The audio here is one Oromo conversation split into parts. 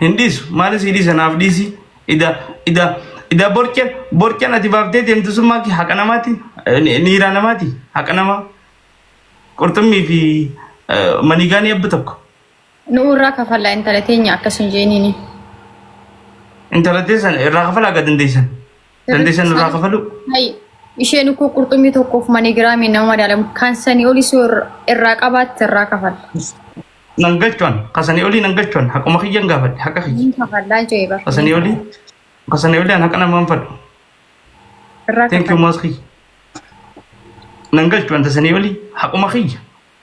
Hin dhiisu. Maali sii dhiisa naaf dhiisi. Ida ida ida borcen borcen ati baaftee deemtu sun maaki haqa namaati niiraa namaati haqa namaa qurxummii fi manigaanii abba tokko. Nu irraa kafallaa intala teenya akkas hin jeeniini. Intala teessan irraa kafalaa gaa dandeessan. Dandeessan irraa kafaluu. Hayi isheen ukkoo qurxummii tokkoof maniigiraamii nama madaalamu kan sanii olis yoo irraa qabaatte irraa kafalla. Nan galchuan kasanii olii nan galchuan haquma kiyyan gaafadhe haqa kiyya. Hin kafallaa jee bar. Kasanii olii kasanii olii an haqa namaan fadhu. Irraa Thank you kafalla. maas kiyya. Nan galchuan tasanii olii haquma kiyya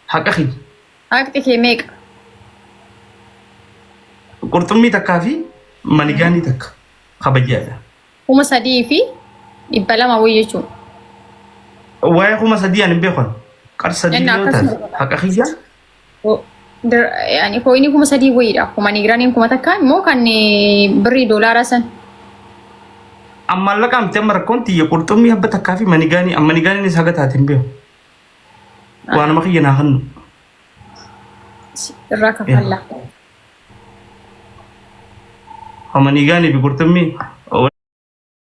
haqa kiyya. Haqti kee meeqa? Qurxummii takkaa fi manigaanii takka kabajaadha. 3200 wayii jechuudha. Waa'ee 3000 ani hin beekan. Qar sadii Inni yoo taate akkasuma haqa kiyya. Yani kooyinii 3000 wayiidha. Kuma niigiraaniin 1000 immoo kan birrii doolaaraa san. Amma mallaqa miti amma rakkoon tiyya qurxummii habba takkaa fi manigaanii amma manigaaniinis haga taate hin beeku. Waa nama kiyya naa kennu. Irraa kafalla. Manigaanii fi qurxummii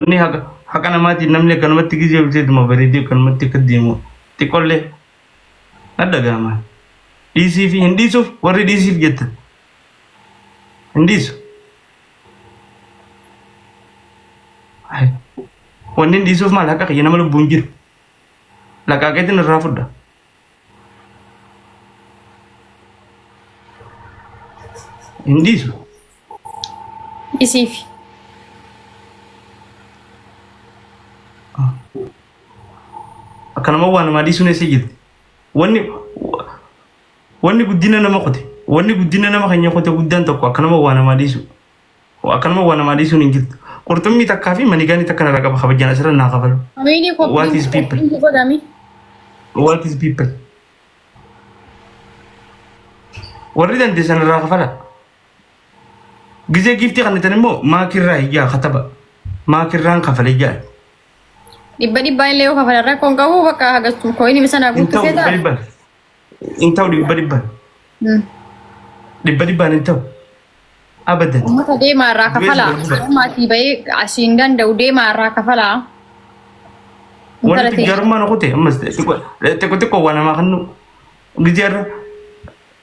wanni haqa haqa namaatiin namni akkanumatti gizee bulcheetuma bareedee akkanumatti akka deemu xiqqollee na dhaga'ama. Dhiisii fi hin dhiisuuf warri dhiisiif jettan hin dhiisu. Ay, Wanni hin dhiisuuf maal haqa kiyya nama lubbuun jiru. Laqaaqeetiin irraa fudha. Hin dhiisu. Isiif. Akkanuma waa namaa dhiisuun eessa jirti? Wanni wanni guddina nama qote wanni guddina nama keenya qote guddaan tokko akkanuma waa namaa dhiisu. Akkanuma waa namaa dhiisuun hin jirtu. Qurxummii takkaa fi manigaanii takka narraa qaba kabajaan asirra naa kafalu. Family What is people? koppii godhami. What is people? Warri dandeessan irraa kafala. Gizee giiftii kannitan immoo maakirraa ijaa kataba. Maakirraan kafale ijaa. Dhibba dhibbaan illee yoo kafalan rakkoon qabu bakka hagachuu kooyinii sanaa Hin guutuu ta'u dhibba feetaa. dhibbaan. Hin ta'u dhibba dhibbaan. Dhibba dhibbaan hin ta'u. Abadan. Uummata deemaa irraa Du'ees kafalaa. garuu bara. Maatii bahee asii hin danda'u deemaa irraa kafalaa. Wanti Intala teenya. tujjaarummaa na kute ammas xiqqoo xiqqoo waa namaa kennu gizee irra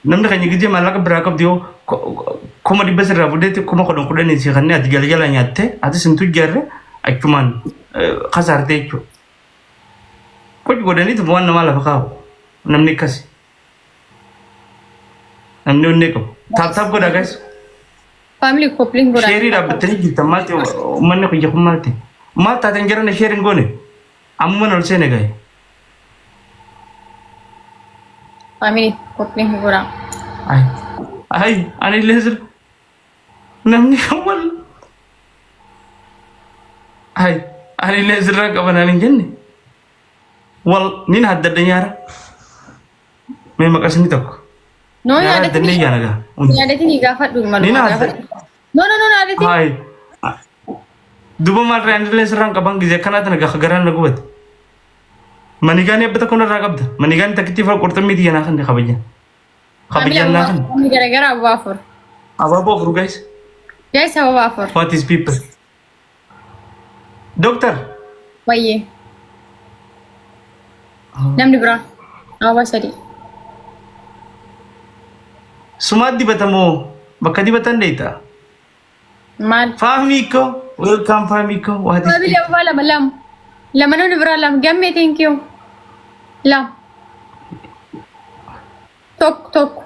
namni keenya gizee maallaqa biraa qabdu yoo 100,000 sirraa fudhetti 10,000 kudhanii si kennee ati jala jala nyaatte atis hin tujjaarre achumaan kasaarte jechuudha. Qoci godhaniitu waan namaa lafa kaa'u namni akkasi. Namni onnee qabu. Taap taap godhaa guys. Family coupling godhaa. Sheerii dhaabbattanii jirtan maal ta'e uummanni kiyya kun maal ta'e. Maal taateen jarana sheer hin goone. Ammuman ol seene gahe. Family coupling godhaa. Ay ay ani illee sir namni kan wal ay ani illee sirraa qaban ani hin jenne. Wal nin haddadha nyaara. Mee maqasni tokko. No Nyaara yaadatin haddannee iyyaa nagaa. yaadatin gaafadhu Nin maluma hadda. gaafadhu. No no no yaadatin. Hayi. Duba maal ree anillee sirraan qaban gizee akkanaa tana gaha garaan na gubate. Manigaanii abba tokko narraa qabda. Manigaanii takkitti fal qurxummii tiyya naa kanne kabajan. Kabajaan naa kanne. Namni garagaraa ababaa afur. Abaaboo afur guys. Guys ababaa afur. What is people? Doctor. Wayyee. Namni biraa ababaa sadii. Sumaat dibatamoo bakka dibatan deeta. Maal? Faahmii koo. Welcome faahmii koo. What is Family ababaa lama lama. Lama namni biraa lama. Gammee thank you. Lama. Tokko tokko.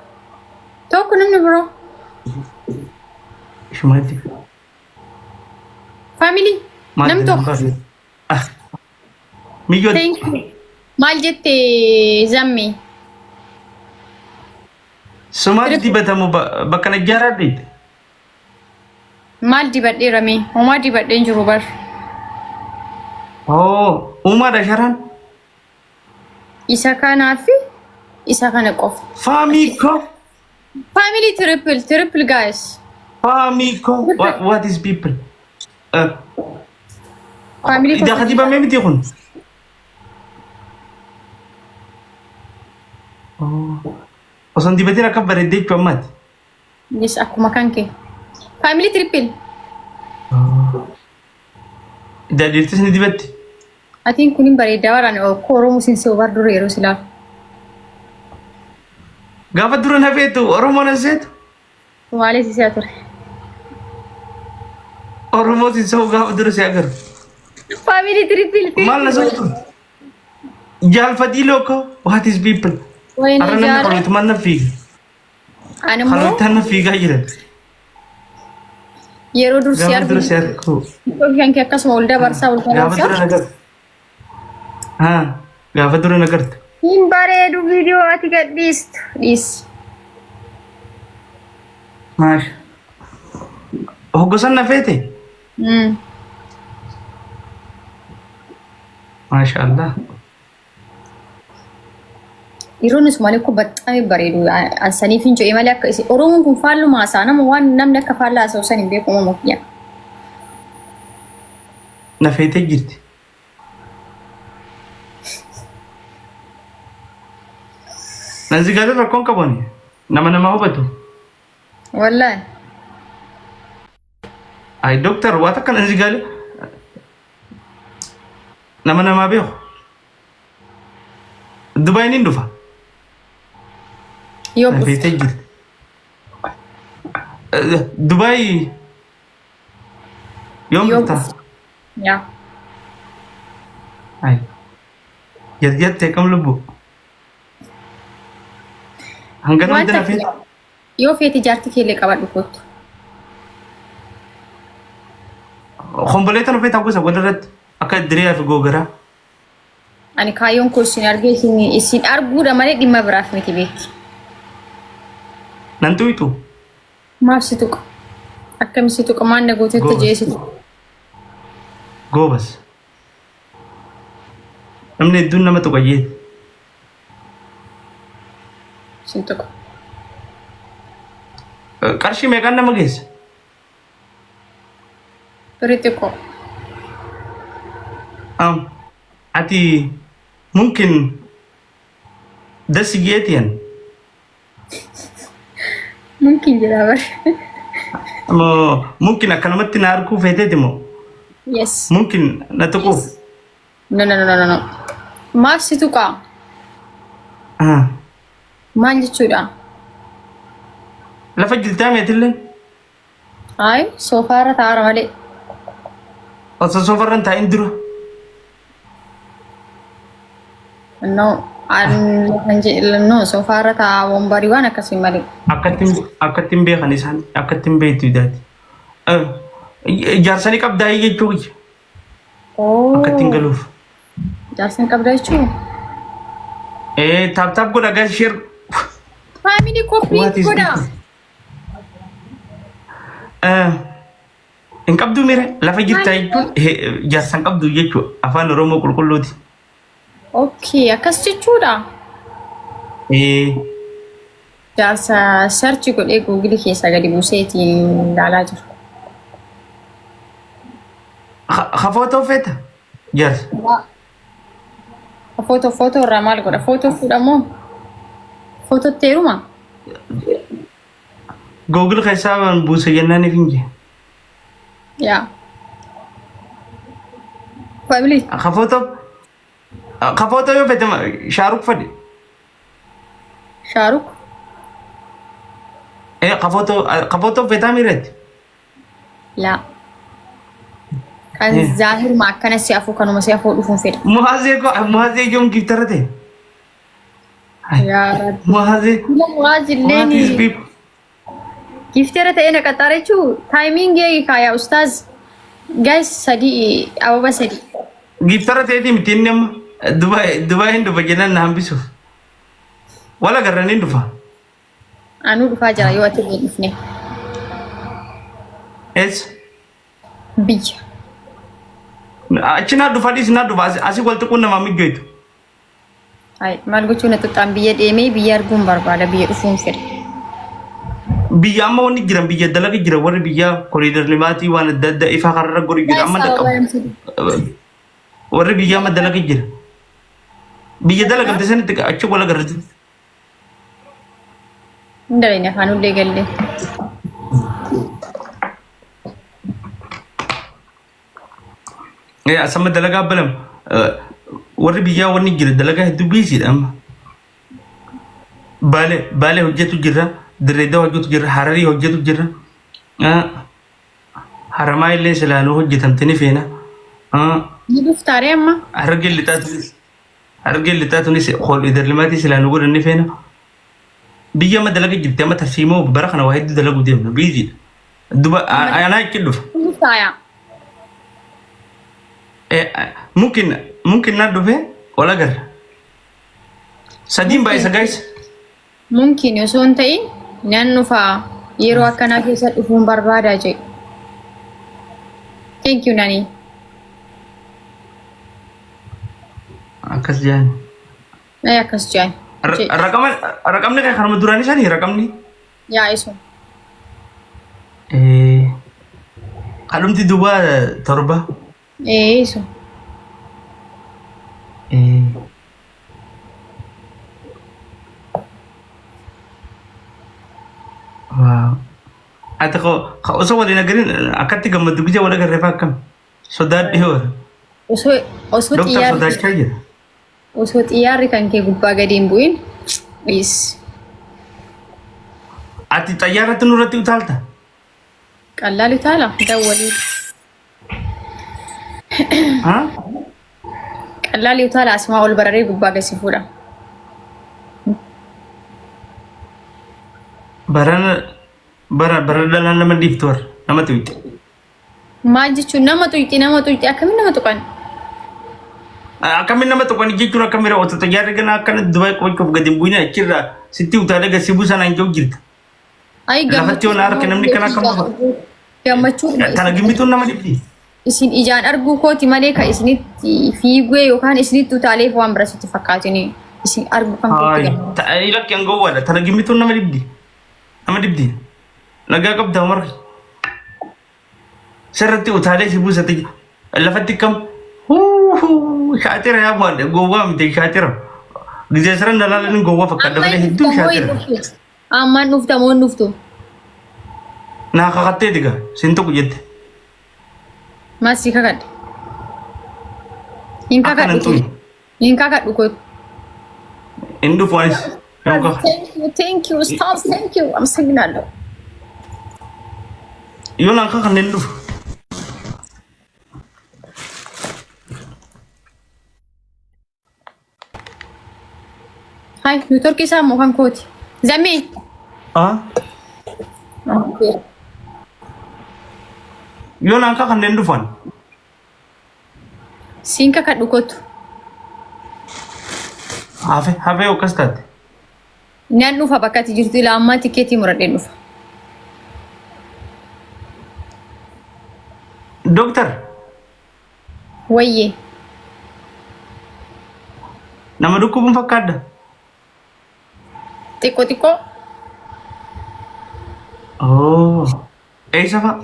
Tokko namni biroo. Shumaatti. Family. Nam tokko. Miyyoo. Thank you. Maal jette zammee? Sumaatti dibatamu bakka najjaaraa deette. Maal dibadheera mee? Homaa dibadhee hin jiru bar. Oo, uumaadha sharaan. Isa kanaa fi isa kana qofa. Faamii koo. Family triple triple guys. Faamii koo. What is people? Family Ida kadibamee miti kun. Oh. Osoo hin dibatin akka bareeddee jechuu ammaati. Yes, akkuma kan kee. Family triple. Dhiirtis ni dibatti. Atiin kun hin bareedaa waraan akka Oromoo siin se'u bar dura yeroo silaa. Gaafa dura na feetu Oromoo na seetu. Sumaalee si se'a ture. Oromoo si se'u gaafa dura si agaru. Family triple. Maal na seetu? Jaalfatii looko what is people? Wayne Har'a namni jaala. qalootumaan na fiiga. Ani immoo Qalootaan na fiigaa jiran. yeroo dur si Gaafa argu dura si argu. kan kee akkasuma ol dabarsaa ol Gaafa dabarsaa. dura na gartu. Haa gaafa dura na gartu. Hin bareedu viidiyoo ati gadhiistu. Dhiisi. Maasha. Hoggosan na feete? Maasha Allah. Dhiironni Sumaalee kun baxxamee bareedu. Ansaniif hin jedhe malee akka isin Oromoon kun faalluma haasa'a. Nama waan namni akka faallaa haasa'u san hin beeku uumamu kiyya. Na feetee jirti. Nanzi gaarii rakkoon qabu ani. Nama nama hubatu. Wallaahi. Ay doktar waa takka nanzi gaarii nama namaa beeku. Dubaay niin dhufa. Yoom dhufta? Feetee jirti. Dubaay yoom Yoom dhufta? dhufta? Yaa. Ay. Jarjartee kam lubbu? Hanga Waan namni na takka feete. yoo feete jaartii keellee qabadhu kottu. Komboleeta nu feeta gosa walirratti akka diriyaa fi googaraa. Ani kaayyoon koo isin argee isin isin arguudha malee dhimma biraaf miti beekti. Nan tuytu. Maaf si tuqa? Akkami si tuqa? Maal na gootetti Goobas. jee si tuqa? Goobas. Namni hedduun nama tuqa jeeti. Sin tuqa. Qarshii meeqaan nama geessa? Firii xiqqoo. Ati mumkin dasi jeetiyan. Mumkin jedhaa bare. Moo mumkin akkanumatti na arguu feeteeti moo? Yes. Mumkin na tuquuf. No, no, no, no, no. Maaf si tuqaa? Ah. Maal jechuudha? Lafa jirtaa meetillee? Ayi, soofaarra taa'aara malee. Osoo soofarra hin taa'in dura. No, no, soofaarra taa'aa wombarii waan akkasii malee. Akkatti hin beekan isaan akkatti hin beektu idaati. Jaarsanii qabdaa jechuu kiyya. Akka ittiin galuuf. Jaarsa hin qabda jechuun. Ee taap taap godha guys share. Family copy What is godha. this? Hin qabdu mire lafa jirta jechuun jaarsa hin qabdu jechuudha afaan Oromoo qulqulluuti. Okay, akkas jechuudha. Ee Jaarsa search godhee Google keessaa gadi buuseetiin ilaalaa jira. Ha footoo feeta jaarsa. Footoo footoo irraa maal godha? Footoo fuudhamoo? Footootti heeruma? Google keessaa waan buuse jennaan hin jee. Yaa. Family. Ha footoo ha footoo yoo feete Shaaruk fadhi. Shaaruk. Ee ha footoo ha footoo feetaa miiretti. Laa. Kan zaahiruma akkana si afuu kanuma si afuu dhufuun fedha. Muhaazee ko muhaazee yoom giftara ta'e? Yaa Rabbi. Muhaazee. Muhaaz What is illeen people? giftera ta'ee na qaxxaara jechuun taayimiingii eegi kaayaa ustaaz. Guys sadii ababa sadii. Giftara ta'eeti miti inni amma Dubaay Dubaay hin dhufa jennaan na hambisuuf. Wal agarranii hin dhufa. Anuu dhufaa jira yoo ati hin dhufne. Eessa? Biyya. Achi naa dhufa dhiis naa dhufa asii wal tuquun namaa mijjoitu. Ay, maal gochuu na xuxxaan biyya deemee biyya arguun barbaada biyya dhufuun fedha. Biyya amma wanni jiran biyya dalaga jira warri biyya koriidar limaatii waan adda addaa ifaa kararra godhu jira amma dhaqqabu. Warri biyya amma dalaga jira. Biyya dalagamte sanitti achi wal agarra. Hin dalayne afaan hullee galle. Asama dalagaa balam warri biyyaa wanni jira dalagaa hedduu biisiidha amma. Baalee Baalee hojjetu jira, Dirreedaa hojjetu jira, Hararii hojjetu jira. Haramaa illee silaa nu hojjetamte ni feena. Ni dhuftaaree amma? Harargeen lixaa tunis Harargeen lixaa tunis kool idarlimaatii silaa nu godhan ni feena. Biyya amma dalaga jirti amma tarsiimoo bara kana waa hedduu dalaguu deemna biiziidha. Duba anaa itti dhufa. Ni dhuftaaya. Mumkin mumkin na dhufe wal agarra. Sadiin baay'isa guys. Mumkin osoo hin ta'in nan dhufaa yeroo akkanaa keessa dhufuun barbaadaa jedhe. Thank you Nani. Akkas jedhan. Ee akkas jedhan. Raqama raqamni kan kanuma duraanii sanii raqamni. Yaa isu. Kadhumti duwwaa 7. Ee isu. Waaw. Ati ko osoo waliin agarin akkatti gammaddu gija wal agarree fa'aa akkam? Sodaadhee hoo. Osoo osoo Doktar xiyyaarri sodaachaa jira. osoo xiyyaarri kan kee gubbaa gadi hin bu'in dhiis. Ati xayyaarratti nurratti utaalta? Qallaal utaala dawwalii. Ha? Qallaal utaala asumaa ol bararee gubbaa gadi si fuudha. Barana bara bara dhalaan nama dhiiftu warra nama tuqxe. Maal jechuun nama tuqxi nama tuqxi akkamiin nama tuqan? Akkamiin nama tuqan jechuun akkamira otoo xayyaarri gana akkana Dubaay qubachuuf gadi hin bu'in achirraa sitti utaalee gadi si buusan hin jiru jirta. Ayi Lafatti yoo na arge namni kana akkam dhufa? Gammachuu Tana gimmituun nama dhibdi. Isin ijaan arguu kooti malee kan isinitti fiigee yookaan isinitti utaaleef waan bira sitti fakkaatini. Isin arguu kan kootti Hayi. gammachuu. Ta'ee lakki an gowwaadha. Tana gimmituun nama dhibdi. Nama dhibdi. Nagaa qabda Umar. Sirratti utaalee si buusate lafatti kam huu shaatira yaa bu'aadha gowwaa miti shaatira. Gizee sirra na laalanii gowwaa fakkaata malee hedduu shaatira. Ammaan dhufta moo hin dhuftu? Naa kakattee diga sin tuqu jette. Maal si kakadhe? Hin Akka nan kakadhu. tuqne. Hin kakadhu kootu. Hin dhufu anis. Yoo kaka. Thank you, thank you, stop, thank you. አመሰግናለሁ። Yoo naan kakanne hin dhufu. Hai, network isaa immoo kan kooti. Zammee. Ah? Yoo naan kakanne hin dhufan. Siin kakadhu kottu. Hafe hafee akkas taate. Nan dhufa bakka ati jirtu ilaa ammaa tikeetii muradheen dhufa. Dooktar Wayyee. nama dhukkubuun fakkaadda. Xiqqoo xiqqoo. Oh. Eessa fa'a?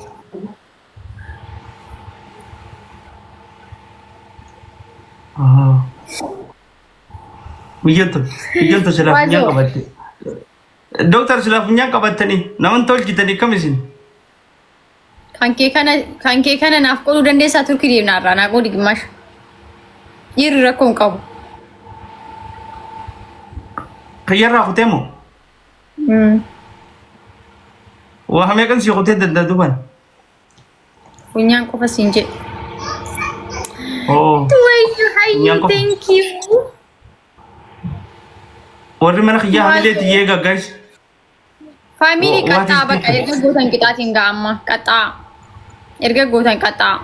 Oh. Miyyattu miyyattu silaa funyaan Waazoo. qabatte. Dooktar silaa funyaan qabattanii naman tolchitanii kam isin? Kan kee kana kan kee kana naaf qooduu dandeessaa Turkii deemna irraa naa qoodi gimmaasha. Dhiirri rakkoo hin qabu. Kiyyarraa kutee moo? Waa meeqan sii kutee danda'a duubaan? Funyaan qofa siin jedhe. Oo. Wayyo hayyu Funyaan qofa. thank you. Warri mana kiyyaa hamilee tiyyee eegaa guys. Faamilii What qaxxaa is bakka people? erga gootan qixaatiin ga'a amma qaxxaa. Erga gootan qaxxaa.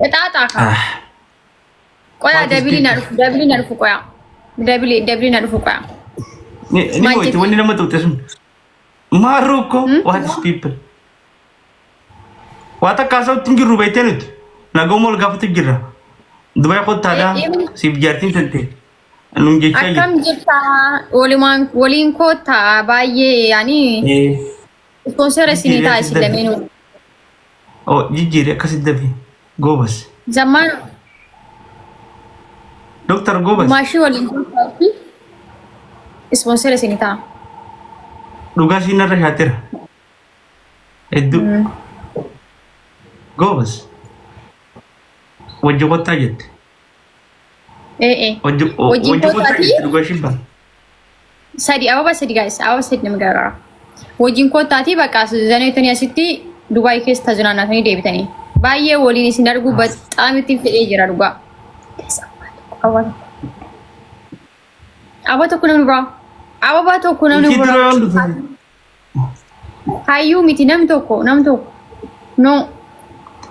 Qixaaxaa kaa. Ah. Qoyaa What is dabilii na people? dhufu dabilii na dhufu qoyaa. Dabilii dabilii na dhufu qoyaa. Ni ni Maal mo'iti jetti? wanni nama tuqxe sun. Maarroo ko what is people? Waa takka haasa'utti hin jirru beektee nuti. Nagoo ol gaafatu jirra. Dubai kottaadhaa siif jaartiin tante. Nuun jechaa jirti. Akkam jirta walumaan waliin koottaa baay'ee yaani Eh, ispoonsera isinii ta'a isin lameenuu. Oh, jijjiiri akkasitti dafi. Goobas. Zammaan Doktar Goobas. maashii waliin koottaa ispoonsera isinii ta'a. Dhugaa siin narra shaateera. Hedduu. Goobas. Wajji kottaa jette. Ee ee. Wajji Wajjin wajji kottaa kottaatii jette dhugaa shibbaa. sadi ababa sadi guys ababa sadi nama gargaara. Wajjin kottaatii bakka zaneetanii asitti Dubaay keessa tazinaannatanii deebitanii. Baay'ee waliin isin arguu baxaam itti fedhee jira dhugaa. Ababa tokko. Ababa tokko namni biraa. Ababa tokko namni Ishii dura biraa. yoon dhufe. Hayyuu miti namni tokko namni tokko. No.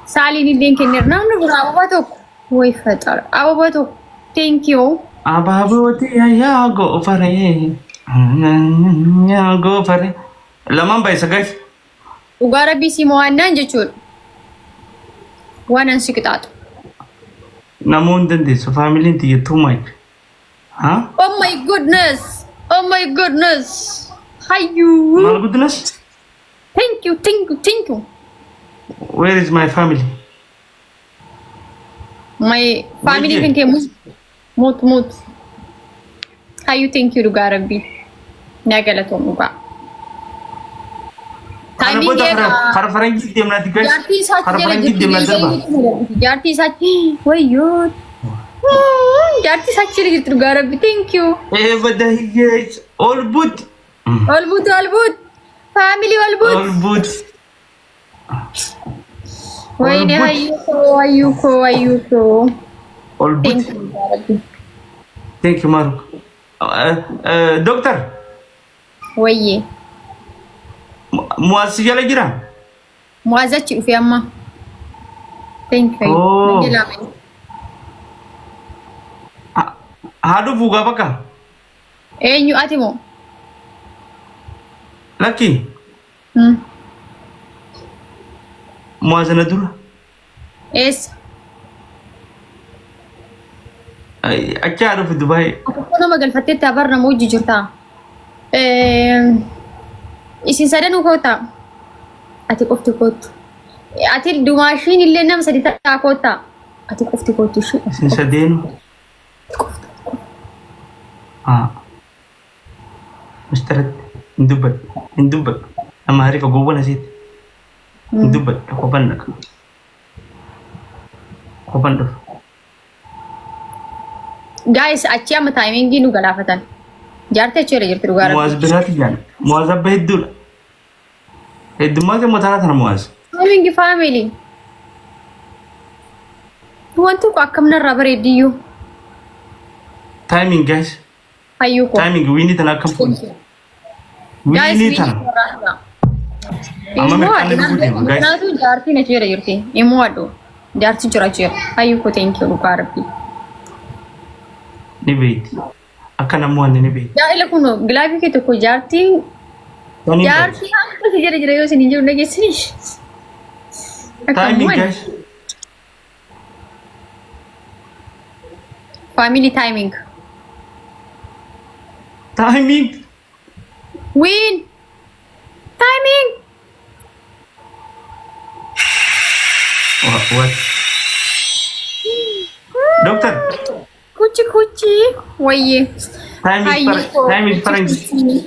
Saaliin illee kenneera namni biraa ababa tokko. Way faxara. Ababa tokko. Thank you. Abaabooti yaa goofaree. Yaa goofaree. Lamaan baay'isa guys. Dhugaa rabbii si mo'annaan jechuudha. Waan an si qixaaxu. Namuu hin dandeessu. Faamiliin tiyya too much. Huh? Oh my goodness! Oh my goodness! Hayyuu! Maal goodness? Thank you, thank you, thank you. Where is my family? My family Wayye. kan kee mut mut mut. Hayyuu thank you dhugaa rabbii. Na galatoom dhugaa. Kana Timing booda eega. kara faranjii deemnaati guys. Jaartii isaatti Kara jala faranjii jirti. deemnaa darba. Jaartii isaatti wayyoo. Jaartii isaatti jala jirti dhugaa rabbi. Thank you. Ee bada hiyyeessa. Ol but. Ol but ol but. Family ol but. Ol but. Wayne Ol but. hayyuu koo hayyuu koo hayyuu koo. Ol but. Thank you dhugaa rabbi. Thank you Maruk. Doctor. Wayyee. Muwaas si jala jira? Muwaaz achi dhufe amma. Thank you. Oh. Jalaa ba'e. Haa dhufu gaa bakka. Eenyu ati moo? Lakki Muwaaz na dura. Eessa? Achi haa dhufu Dubaay. Tokko nama galfatteetti abar nama hojii jirta. Isin sadanuu koottaa. Ati qofti koottu. Ati dumaashiin illee nama sadi ta'aa koottaa. Ati qofti koottu ishee. Isin sadeenu. Haa. Mistaratti hin dubbadhu. Hin dubbadhu. Nama harifa gowwan asitti. Hin dubbadhu. Kophan dhaqa. Kophan dhufa. Guys achi amma taayimingii nu galaafatan. Jaartii achi irra jirti dhugaa Muwaaz rabbi. biraati jaan. Muwaaz abba hedduudha. Heddummaa immoo tana tana Muwaaz. Timing family. Wanti kun akkam narraa bareeddiyyuu. Timing guys. Hayyuu koo. Timing wiinii tana akkam fuune. Guys Wiinii tana. Amma mirqaanni dhuguu deema guys. Kanaatu jaartiin achi jira jirti. Immoo adhu. Jaartiin jira achi jira. Hayyuu koo thank you dhugaa rabbi. Ni beekti. Akka namoonni ni beekti. Jaa'ila kun gilaafii kee tokko jaartiin Taniin beekti. jaartii hanga si jala jira yoo isin hin jiru dhageessanii. Timing guys. Family timing. Timing. Win. Timing. What? What? Doctor. Kuchi kuchi. Wayye. Time is Hayyuu time is faranj. Hundi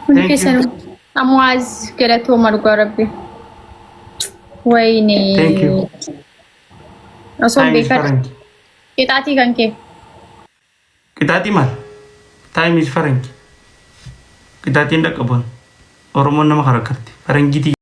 Thank you. keessanuu. Amwaaz galatooma dhugaa rabbi. Wayne. Thank you. Osoo hin Time is beekan. faranj. Qixaatii kan kee. Qixaaxii maal? Time is faranj. Qixaaxiin dhaqqabuun. Oromoon nama karakkarti. Faranjiitii.